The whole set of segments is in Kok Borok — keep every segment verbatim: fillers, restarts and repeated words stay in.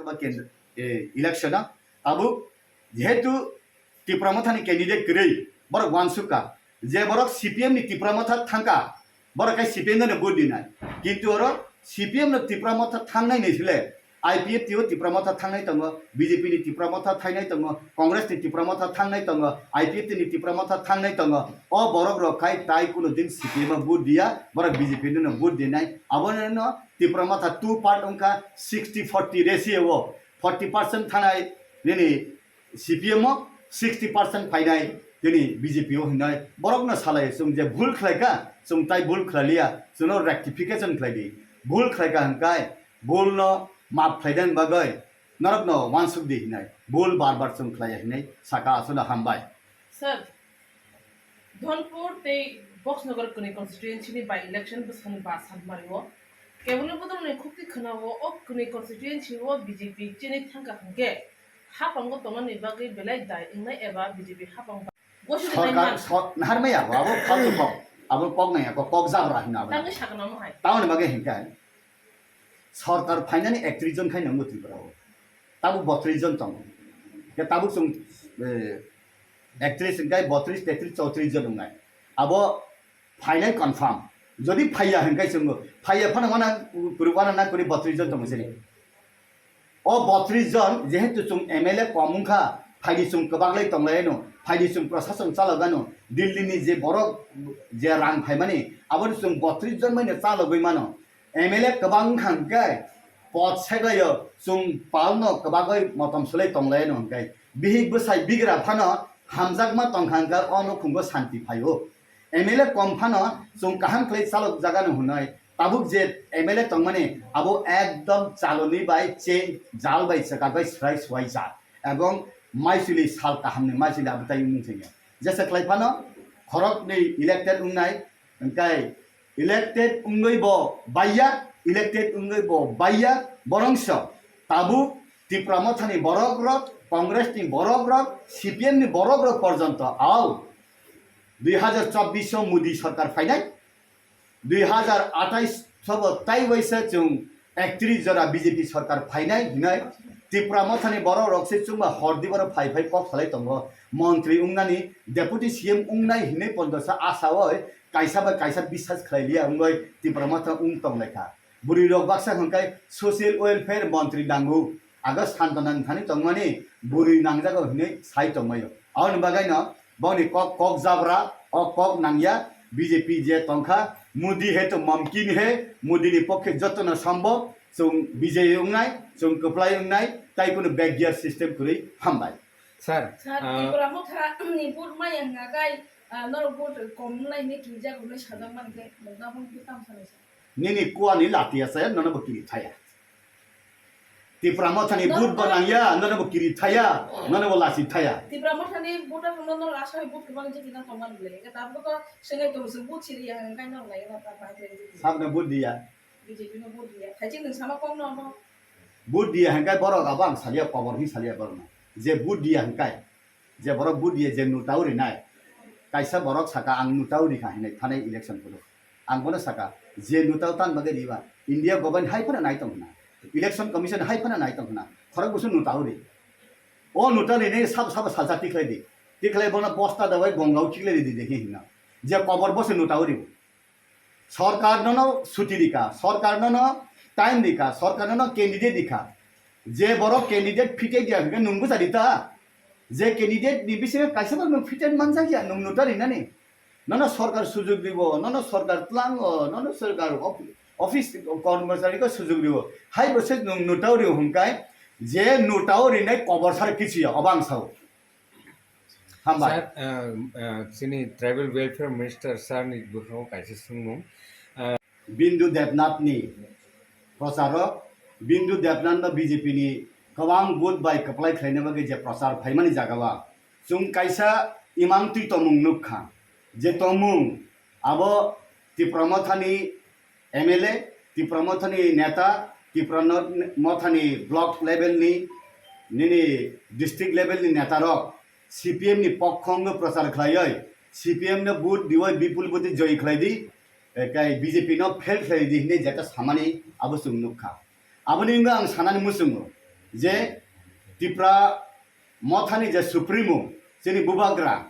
Ba ken-, eh, election o tabuk jehetu Tipra Mothani candidate kwrwi borok uansukha je borok C P M ni Tipra Motha thangkha, borok khe C P M no vote dinai. Kintu oro C P M no Tipra Motha thangnai ni sile I P F T o Tipra Motha thangnai tongo, B J P ni Tipra Motha thangnai tongo, Congress ni Tipra Motha thangnai tongo, I P F T ni Tipra Motha thangnai tongo. O borok rok khai tai kuno din C P M o vote diya, borok B J P no vote dinai. Abono Tipra Motha two part wngkha, sixty forty ratio o forty percent thanai nini C P M o, sixty percent phainai nini B J P o hinai. Borok no salai chwng je bhul khlai kha, chwng tai bhul khlai liya, chwngno rectification khlai di. Bhul khlai kha hwnkhai bhul no map khlai den bagwi norok no uansuk di hinai. Bhul bar bar chwng khlai ya hinai saka, aswkno hambai. Sir, Dhonpur tei Boxnagar kwnwi constituency ni by election bwskango ba Sanmari o kebengni bodol ni khukti khwna o, o kwnwi constituency o B J P chini thangkha hwnkhe hapango tongnani bagwi belai dai wngnai eba B J P hapang ba-, gosini Sorkar, naimang. Sor-, naharmaya bo, abo faltu kok, abo kok nangya kok, kok jabra hino abo. Tangwi sakno mo hai. Tamoni bagwi hinkhe Sorkar phainani ektrish jon khai nangbo Tripura o. Tabuk bottrish jon tongo. Ke tabuk chwng, eh, ektrish hwnkhe bottrish, tetrish, chowtrish jon wngnai. Abo phainai confirm. Jodi phaiya hwnkhe chwngbo. Phaiya phano wana, kwrwi wana na kwrwi bottrish jon tongo sini. O bottrish jon jehetu chwng M L A kom wngkha, phaidi chwng kwbaklai tonglaino, phaidi chwng prosason chalogano, Delhi ni je borok je rang phaimani, aboni chwng bottrish jon maino chalogwi mano. M L A kwbang wngkha hwnkhe pot seglaio chwng palno kwbagwi motom swlai tonglaino hwnkhe bihik bwsai bigra phano hamjakma tongkha hwnkhe o nukhungo santi phaio. M L A kom phano chwng kaham khlai chalok jagano hwnwi tabuk je M L A tongmani abo ekdom chaloni bai change jal bai chwkak bai swrai swai jak ebong maisuli sal kahamni maisuli abo tai wngmung thangya. Jesa khlai phano khoroknwi elected wngnai hwnkhe elected wngwi bo baiya, elected wngwi bo baiya, borongso tabuk Tipra Mothani borok rok, Congress ni borok rok, C P M ni borok rok porjonto au dui hajar chobbish o Modi sorkar phainai, dui hajar athais sobo tai waisa chwng ektrish jora B J P sorkar phainai hinai Tipra Mothani borok rok se chwngba hor dibaro phai phai kok salai tongo. Montri wngnani, Deputy C M wngnai hinwi pondosa asa oi kaisa bai kaisa biswas khlai liya wngwi Tipra Motha wng tong lai kha. Bwrwi rok baksa hwnkhe social welfare montri nango. Ago Santana thani tongmani bwrwi nangjago hinwi sai tongmaio. Aboni bagaino boni kok, kok jabra, o kok nangya, B J P je tongkha, Modi hai to mumkin hai, Modi ni pokhe jotono sambhav, chwng bijay wngnai, chwng kwplai wngnai, tai kunu backyard system kwrwi hambai. Sir, Sir, ah, Tipra Motha ni vote maya hwnkha kai, ah, norok vote kom wngnai hinwi kijak hwnwi sajak mankhe, nokna bangkhe tamo sanai sir. Nini kuani lati asa nono bo kiri thaya. Tipra Mothani Nor-, vote bo nor-, nangya, nono bo kiri thaya, nono bo lasi thaya. Tipra Mothani voter no nor asai vote kwbang jeti na tongmani bwle. Ke tabuk to sengai to se vote siri ya, ngai nor lai na ta bai. Sabno vote diya. B J P no vote diya. Thaichik nwng sama kom no no. Vote diya hwnkhe borok abo ang salia, kobor hi salia borok no. Je vote diya hwnkhe. Je borok vote diye je nota o rinai, kaisa borok saka, "Ang nota o rikha," hinwi thanai election phuru. Ang bono saka, "Je nota o tan bagwi riba, India government hai phano nai tong hwna, election commission hai phano nai tong hwna, khorok bwswk nota o ri." O nota rinai sabo sabo salsa tikhlai di, tikhlai bono bosta dawai gongao tikhlai di, di, di, hinna. Je kobor bo se nota o ribo. Sorkar nono suti rikha, sorkar nono time rikha, sorkar nono candidate rikha. Je borok candidate fitted ya hwnkhe nwng bwsa rita. Je candidate ni bisingo kaisa bo nwng fitted manjak ya, nwng nota rinani. Nono sorkar sujug ribo, nono sorkar tlango, nono sorkar op-, office kormochari ko sujug ribo. Hai bo se nwng nota o rio hwnkhe je nota o rinai kobor sar kichu ya, obo ang sao. Hambai. Sir, ah, ah, chini Tribal Welfare Minister sir ni bwkhango kaisa swngmung. Bindu Debnath ni procharo, Bindu Debnath no B J P ni kwbang vote bai kwplai khlaina bagwi je prochar phaimani jaga o chwng kaisa imang twi tongmung nukha, je tongmung abo Tipra Mothani M L A, Tipra Mothani neta, Tipra no-, Mothani block level ni, nini district level ni neta rok C P M ni pokho wngwi prochar khlaiwi, C P M no vote diwi bipul vote joy khlai di, eh, kai B J P no fail khlai di hinwi jeta samani abo chwng nukha. Aboni wngwi ang sanani muchungo, je Tipra Mothani je Supremo, chini Bubagra,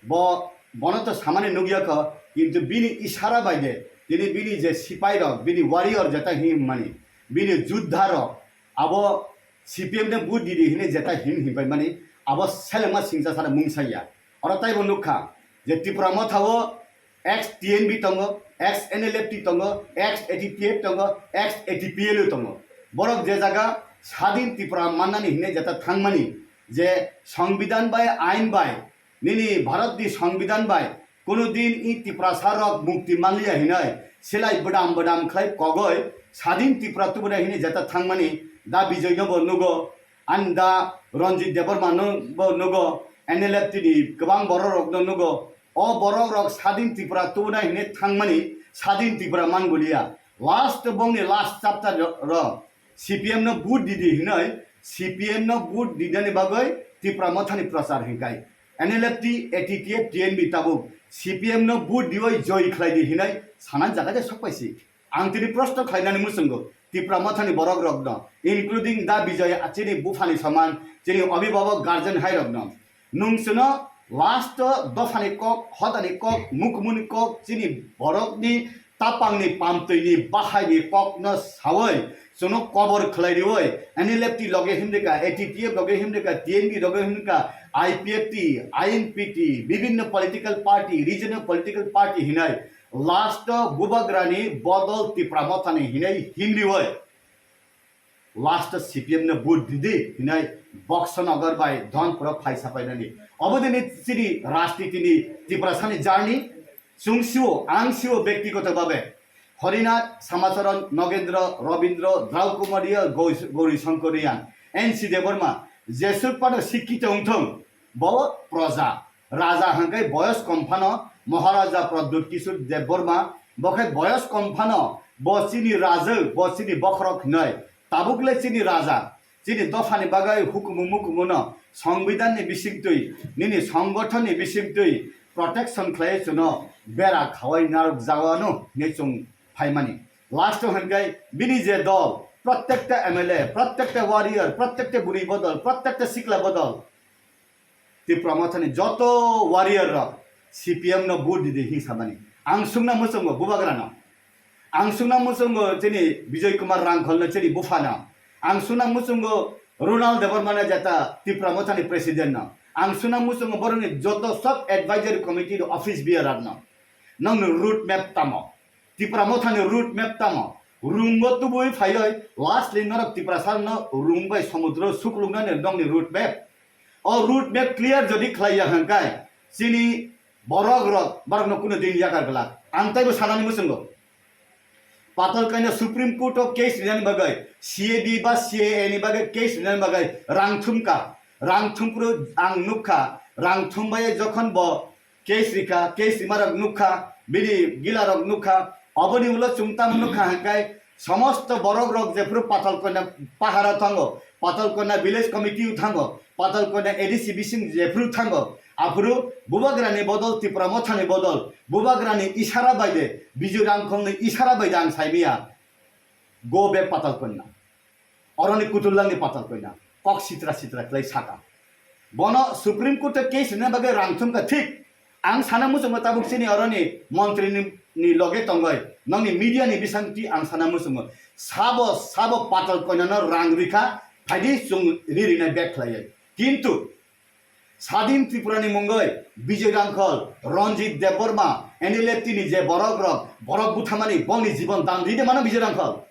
bo, bono to samani nukya kho, kintu bini isara bai de, tini bini je sipai rok, bini warrior jeta hinmani, bini juddha rok, abo C P M no vote didi hini jeta hin hinpai mani, abo selengma singsa sara mungsa ya. Oro taibo nukha je Tipra Motha o ex T N B tongo, ex N L F T tongo, ex A T P F tongo, ex A T P L U tongo. Borok je jaga sadin Tipra mannani hinwi jeta thangmani, je Songbidan bai, ain bai, nini Bharat ni Songbidan bai, kuno din i Tiprasa rok mukti manliya hinwi silai bwdam bwdam khlai kogoi sadin Tipra tubuna hinwi jeta thangmani da Bijoy no bo nugo, ani da Ranjit Debbarma no bo nugo, N L F T ni kwbang borok rok no nugo. O borok rok sadin Tripura tubuna hinwi thangmani, sadin Tripura manguliya. Last bongni last chapter ro, C P M no vote didi hinwi, C P M no vote dinani bagwi Tipra Mothani prochar hinkai. N L F T, A T T F, T N B tabuk C P M no vote diwi joy khlai di hinwi sana jaga de sokpaisi. Ang tini proshno khlainani muchungo, Tipra Mothani borok rokno, including da Bijoy, chini buphani soman, chini abhibhabok guardian hai rokno. Nung chwngno last o dophani kok, hodani kok, mukmuni kok, chini borokni tapangni pamtwini bahaini kokno sawi, chwngno kobor khlai riwi, N L F T loge himrika, A T T F loge himrika, T N B loge himrika, I P F T, I N P T, bibhinno political party, regional political party hinai, last o Bubagrani bodol Tipra Mothani hinai himriwi. Last o C P M no vote didi hinai Boxonagar bai Dhonpuro phaisa painani. Obo dini chini rajniti ni Tiprasani journey. Chwng sio, ang sio bektigoto babe. Harinath, Samacharan, Nogendra, Rabindra, Draukumaria, Gauri, Gauri Shankar Reang, N C Debbarma, jesuk pano sikkito wngthong, bo proja. Raja hwnkhe boyos kom phano Maharaja Pradyut Kishore Debbarma, bo khe boyos kom phano bo chini rajwk, bo chini bokhorok hinwi. Tabuk le chini raja, chini dophani bagwi hukumu mukumu no, Songbidan ni bisingtwi, nini Songgothon ni bisingtwi protection khlai chuno bera khawai narwk jagao no hinwi chwng phaimani. Last o hwnkhe bini je dol, prottekta M L A, prottekta warrior, prottekta bwrwi bodol, prottekta sikla bodol, Tipra Mothani joto warrior rok C P M no vote didi hing samani. Ang sungna muchungo Bubagra no. Ang sungna muchungo chini Bijoy Kumar Rangkhol no chini bupha no. Ang sungna muchungo Ronald Debbarma no jeta Tipra Mothani president no. Ang sungna muchungo borokni joto sub advisory committee office bearer no. Nokni road map tamo? Tipra Mothani road map tamo? Rungo tubui phaioi lastly norok Tiprasa no rung bai somudro sukluknani nokni road map. O road map clear jodi khlaiya hwnkhe chini borok rok, borok no kuno din yakar glak. Ang taibo sanani muchungo. Patal kaina Supreme Court o case rinani bagwi, C A D ba C A A ni bagwi case rinani bagwi rang thumkha. Rang thumpru ang nukha, rang thumbai jokhon bo case rikha, case rimarok nukha, bini gilarok nukha, oboni ulo chwng tamo nukha hwnkhe, somosto borok rok jephru Patal Koina pahara thango, Patal Koina village committee o thango, Patal Koina A D C bising jephru thango, aphuru Bubagrani bodol, Tipra Mothani bodol, Bubagrani isara bai de, Bijoy Rangkholni isara bai de ang saimaya, go back Patal Koina. Oroni kutullangni Patal Koina kok sitra sitra khlai saka. Bono Supreme Court o case rina bagwi rang thumkha thik. Ang sana muchungo tabuk chini oroni montri ni, ni loge tongoi, nokni media ni bisingtwi ang sana muchungo. Sabo, sabo Patal Koina no rang rikha, phaidi chwng ri rinai bag khlaiwi. Kintu Sadin Tripura ni mungoi Bijoy Rangkhol, Ranjit Debbarma, N L F T ni je borok rok, borok buthamani, bongni jibon dan ride mano Bijoy Rangkhol.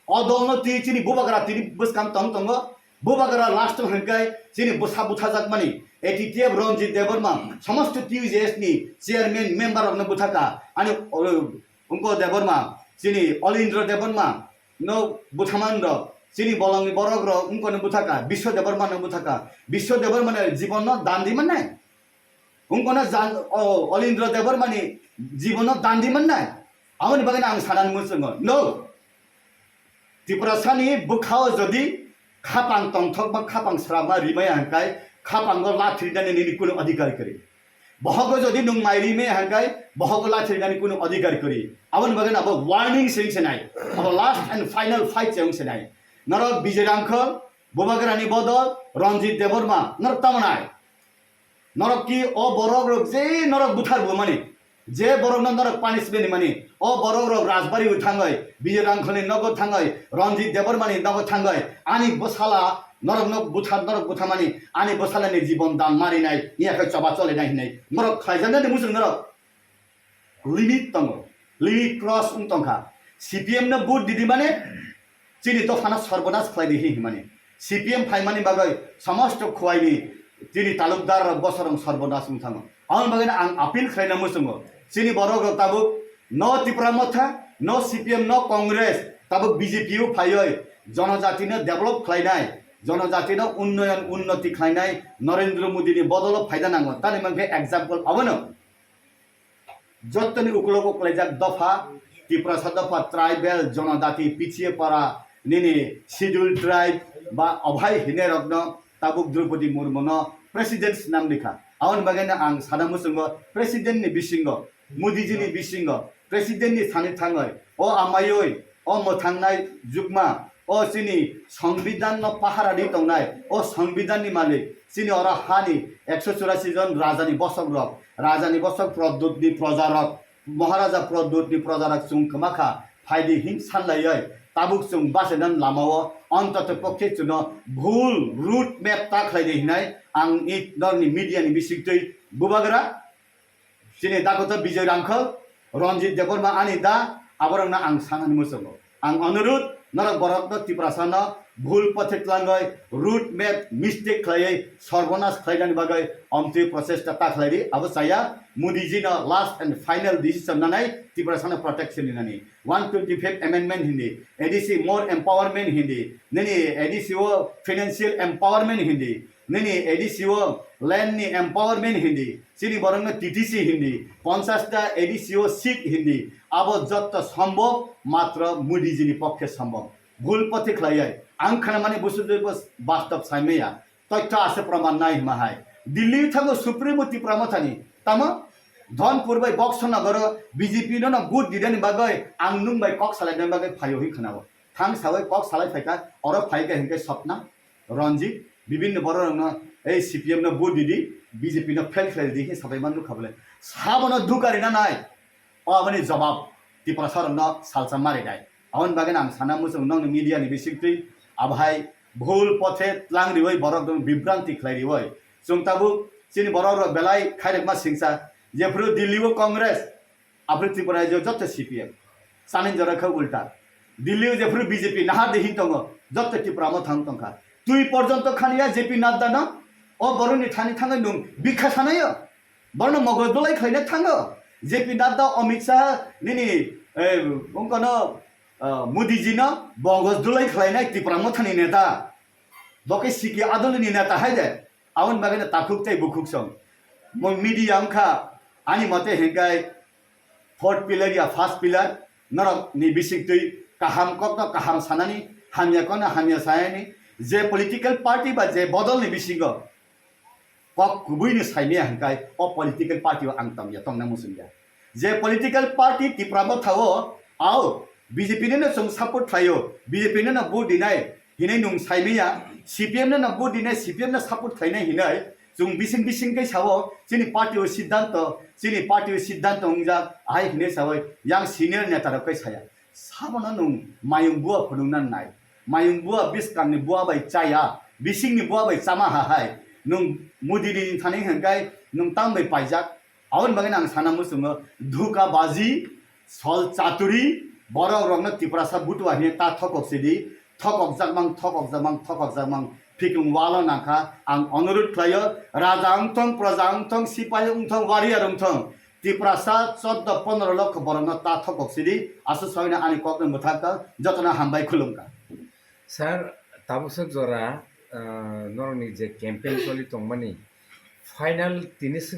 O dol no twi chini Bubagra tini bwskang tong tongo. Bubagra last o hwnkhe chini bwsa buthajakmani A T T F Ranjit Debbarma, somosto T U J S ni chairman member rok no buthaka. Ani, o, Wngkha Debbarma, chini Olindra Debbarma no buthaman rok, chini bolongni borok rok wngkha no buthaka, Biswa Debbarma no buthaka, Biswa Debbarma ni jibon no dan di mannai. Wngkha no jan-, o, Olindra Debbarma ni jibon no dan di mannai. Aboni bagwi no ang sanani muchungo. No. Tiprasani bwkhao jodi khapang tongthok ba khapang srama rimaya hwnkhe khapango lathrinani nini kunu adhikar kwrwi. Bohogo jodi nwng mai rimaya hwnkhe bohogo lathrinani kunu adhikar kwrwi. Aboni bagwi abo warning se wngse nai. Abo last and final fight se wngse nai. Norok Bijoy Rangkhol, Bubagrani bodol Ranjit Debbarma, norok tamo nai? Norok ki o borok rok je norok buthar bo mani, je borok no norok punishment ni mani, o borok rok Rajbari o thangoi, Bijoy Rangkhol ni nogo thangoi, Ranjit Debbarma ni nogo thangoi, ani bwsala norok no buthar, norok buthamani, ani bwsala ni jibon dan marinai, iya khe choba cholinai hinwi norok khlaijaknani muchung norok. Limit tongo, limit cross wng tongkha. C P M no vote didi mane chini dophano sorbonas khlai di hinmani. C P M phaimani bagwi somosto khuaini chini talukdar rok bosorong sorbonas wng thango. Aboni bagwi ang appeal khlaina muchungo. Chini borok rok tabuk no Tipra Motha, no C P M, no Congress, tabuk B J P o phaioi jonojatino develop khlainai, jonojatino unnoyon unnoti khlainai Narendra Modi ni bodolo phaida nango. Tani mankhe example abono. Jottoni ukulogo kwlaijak dopha, Tiprasa dopha, tribal, jonojati, pichiye para, nini schedule tribe ba obhai hinai rokno tabuk Draupadi Murmuno president swnam rikha. Aboni bagwino ang sana muchungo president ni bisingo, Modiji ni bisingo, president ni sani thangoi, o amaioi, o mwthangnai jukma, o chini Songbidan no pahara di tongnai, o Songbidan ni malik, chini oro hani ekso churasi jon raja ni bosok rok, raja ni bosok Pradyut ni proja rok, Maharaja Pradyut ni proja rok chwng kwma kha, phaidi hin sanlaioi, tabuk chwng bachaina lamao, ontoto pokhe chwngno bhul route map ta khlai di hinai ang i norni media ni bisingtwi bubagra. Chini dakoto Bijoy Rangkhol, Ranjit Debbarma ani da, aborokno ang sanani muchungo. Ang onurudh, norok borokno Tiprasano bhul pothe tlangwi, route map mistake khlaiwi, sorbonas khlainani bagwi omtwi prochesta ta khlai di. Abo chaya Modiji no last and final decision nanai Tiprasano protection rinani. One twenty-five amendment hindi, A D C more empowerment hindi, nini A D C o financial empowerment hindi, nini A D C o land ni empowerment hindi, chini borokno T T C hindi, ponchash ta A D C o seat hindi, abo jotto sombhob matro Modiji ni pokhe sombhob. Bhul pothe khlaiwi ang khnamani busu jebo bastob saimaya. Toitho ase proman nai hima hai. Delhi thango Supremo Tipra Mothani. Tamo? Dhonpur bai Boxo Nogoro B J P no no vote didani bagwi ang nung bai kok salainani bagwi phaio hi khnao. Thang sawi kok salai phaikha, oro phaikha hinkhe Sopna, Ranjit, bibinno borok rokno ei C P M no vote didi, B J P no fail khlai di hi sabai man nukha bole. Sabono duka rina nai. O aboni jobab Tiprasa rokno salsa mari nai. Aboni bagwi ang sana muchung nokni media ni bisingtwi abo hai bhul pothe tlang riwi borok rok bibranti khlai riwi. Chwng tabuk chini borok rok belai khairokma singsa, jephru Delhi o Congress, aphru Tripura rajyo jotto C P M. Chani jora khe ulta. Delhi o jephru B J P nahar de hin tongo, jotto Tipra Motha wng tongkha. Twi porjonto khaniya J P Nadda no, o borokni thani thangwi nung bikha sanayo. Borokno mogos dulai khlaina thango. J P Nadda, Amit Shah, nini, eh, wngkano, eh, Modiji no mogos dulai khlainai Tipra Mothani neta. Bo khe C K Adolni neta hai de. Aboni bagwi no takhuk tei bukhuk song. Mo media wngkha, ani mote hinkai fourth pillar ya first pillar, norok ni bisingtwi kaham kokno kaham sanani, hamya kokno hamya sanani, je political party ba je bodolni bisingo kok kubui ni saimaya hinkai o political party o ang tongya, tongna muchungya. Je political party Tipra Motha o, ao, B J P no no chwng support khlaio, B J P no no vote dinai hinwi nung saimaya, C P M no no vote dinai, C P M no support khlainai hinwi chwng bising bising khe sao, chini party o siddhanto, chini party o siddhanto wngjak, ahai hinwi sao, yang senior neta rok khe saya. Sabono nwng mayung bua phunukna nai. Mayung bua bwskangni bua bai chaya, bisingni bua bai chama ha hai. Nwng Modini thani hwnkhai nwng tam bai paijak. Aboni bagwi ang sana muchungo dhuka baji, sol chaturi, borok rokno Tiprasa butua hine ta thokok sidi, thokok jakmang, thokok jakmang, thokok jakmang. Phikung walo nangkha, ang onurut khlaio, raja wngthong, proja wngthong, sipai wngthong, warrior wngthong, Tiprasa choddo pondro lokho borokno ta thokok sidi, aswk saino ani kokno mwthangkha, jotono hambai khulumkha. Sir, tabuk swk jora, ah, norokni je campaign choli tongmani, final tini swk